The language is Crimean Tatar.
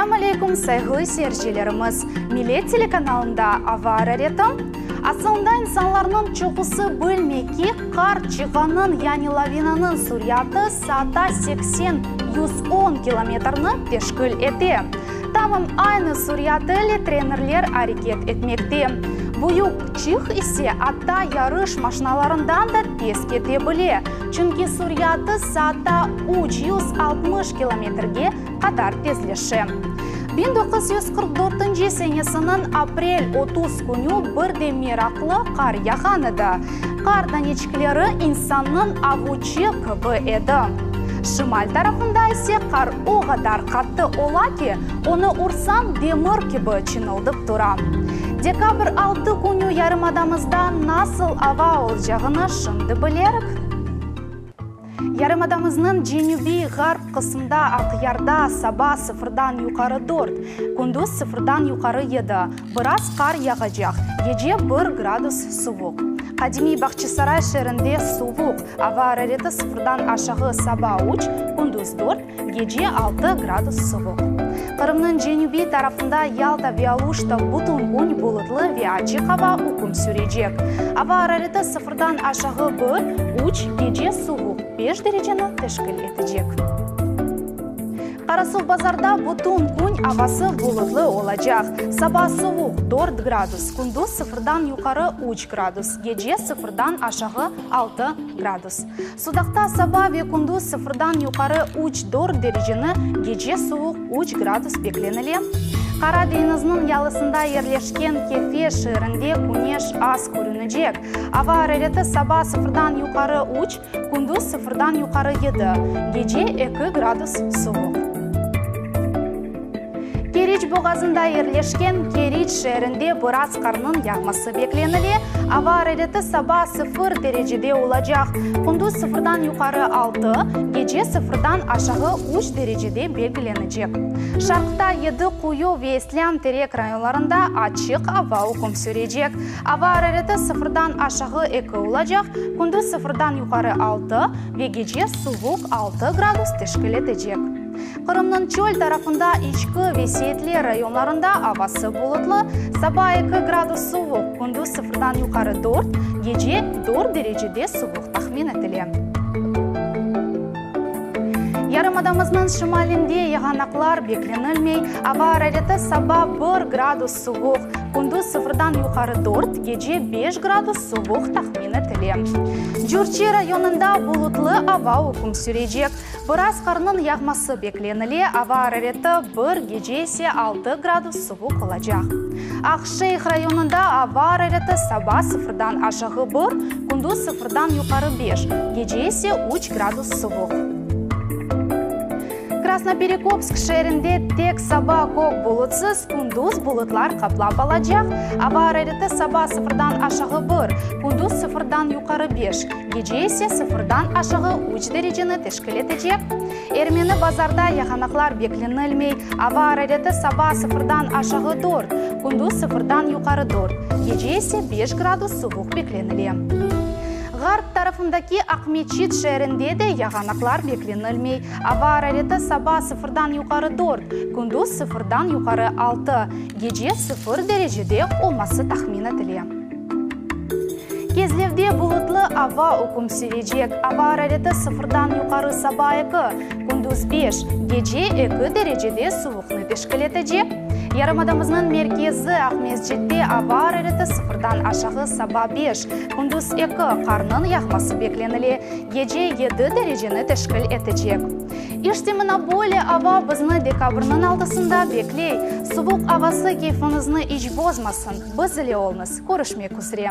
Selâm aleyküm, sayğılı seyircilerimiz! Millet telekanalında Ava arareti. Asılında insanlarnıñ çoqusı bilmey ki, qar çığanıñ, yani lavinanıñ süriyatı saatta 80, 110 kilometrni teşkil ete. Tamam aynı süriyatı ile trenerler areket etmekte. Büyük çığ ise atta yarış maşinalarından da tez kete bile, çünki süriyatı saatta 360 kilometrge qadar tezleşe. 1944 senesiniñ aprel 30 künü bir de meraqlı qar yağğan edi. Qar daneçikleri insannıñ avuçı kibi edi. Şimal tarafında ise qar o qadar qattı ola ki, onı ursañ demir kibi çıñıldıp tura. Dekabr 6 künü yarımadamızda nasıl ava olacağını şimdi bilerik. Yarımadamıznıñ cenübiy ğarp qısmında Aqyarda saba sıfırdan yuqarı dört, kündüz sıfırdan yuqarı yedi, biraz qar yağacaq, gece bir gradus suvuq. Qadimiy Bağçasaray şeerinde suvuq, ava arareti sıfırdan aşağı saba üç, kündüz dört, Gece altı gradus suvuq. Qırımnıñ cenübiy tarafında Yalta ve Aluşta bütün kün bulutlı ve açıq ava üküm sürecek. Ava arareti sıfırdan aşağı bir, üç, gece suvuq, beş dereceni teşkil etecek. Qarasuvbazarda bütün kün avası bulutlı olacaq. Saba suvuq, dört gradus, kündüz sıfırdan yuqarı üç gradus, gece sıfırdan aşağı altı gradus. Sudaqta saba ve kündüz sıfırdan yuqarı üç, dört dereceni, gece suvuq üç gradus beklenile. Qara deñizniñ yalısında yerleşken Kefe şeerinde küneş az körünecek. Ava arareti saba sıfırdan yuqarı üç, kündüz sıfırdan yuqarı yedi, gece eki gradus suvuq. Keriç boğazında yerleşken Keriç şeerinde biraz qarnıñ yağması beklenile, ava arareti saba sıfır derecede olacaq, kündüz sıfırdan yuqarı altı, gece sıfırdan aşağı üç derecede belgilenecek. Şarqta Yedi Quyu ve İslâm Terek rayonlarında açıq ava üküm sürecek, ava arareti sıfırdan aşağı eki olacaq, kündüz sıfırdan yuqarı altı ve gece suvuq altı gradus teşkil etecek. Qırımnıñ çöl tarafında İçki ve Seyitler rayonlarında avası bulutlı, saba eki gradus suvuq, kündüz sıfırdan yuqarı dört, gece dört derecede suvuq tahmin etile. Yarımadamıznıñ şimalinde yağanaqlar beklenilmey, ava arareti saba bir gradus suvuq, kündüz sıfırdan yuqarı dört, gece beş gradus suvuq tahmin etile. Cürçi rayonında bulutlı ava üküm sürecek. Biraz qarnıñ yağması beklenile, ava arareti bir, gece ise altı gradus suvuq olacaq. Aqşeyh rayonında ava arareti saba sıfırdan aşağı bir, kündüz sıfırdan yuqarı beş, gece ise üç gradus suvuq. Krasnoperekopsk şeerinde tek saba kök bulutsız, kündüz bulutlar qaplap alacaq, ava arareti saba sıfırdan aşağı bir, kündüz sıfırdan yuqarı beş, Gece ise sıfırdan aşağı üç dereceni teşkil etecek. Ermeni Bazarda yağanaqlar beklenilmey, ava arareti saba sıfırdan aşağı dört, kündüz sıfırdan yuqarı dört, gece ise beş gradus suvuq beklenile. Ğarp tarafındaki Aqmeçit şeerinde de yağanaqlar beklenilmey, ava arareti saba sıfırdan yuqarı dört, kündüz sıfırdan yuqarı altı, gece sıfır derecede olması tahmin etile. Kezlevde bulutlı ava üküm sürecek, ava arareti sıfırdan yuqarı saba eki, kündüz beş, gece eki derecede suvuqnı teşkil etecek. Yarımadamıznıñ merkezi Aqmescitte ava arareti sıfırdan aşağı saba beş, kündüz eki, qarnıñ yağması beklenile, gece yedi dereceni teşkil etecek. İşte mına böyle ava bizni dekabrniñ altısında bekley. Suvuq avası keyfiñizni iç bozmasın. Biz ile olunız. Körüşmek üzre.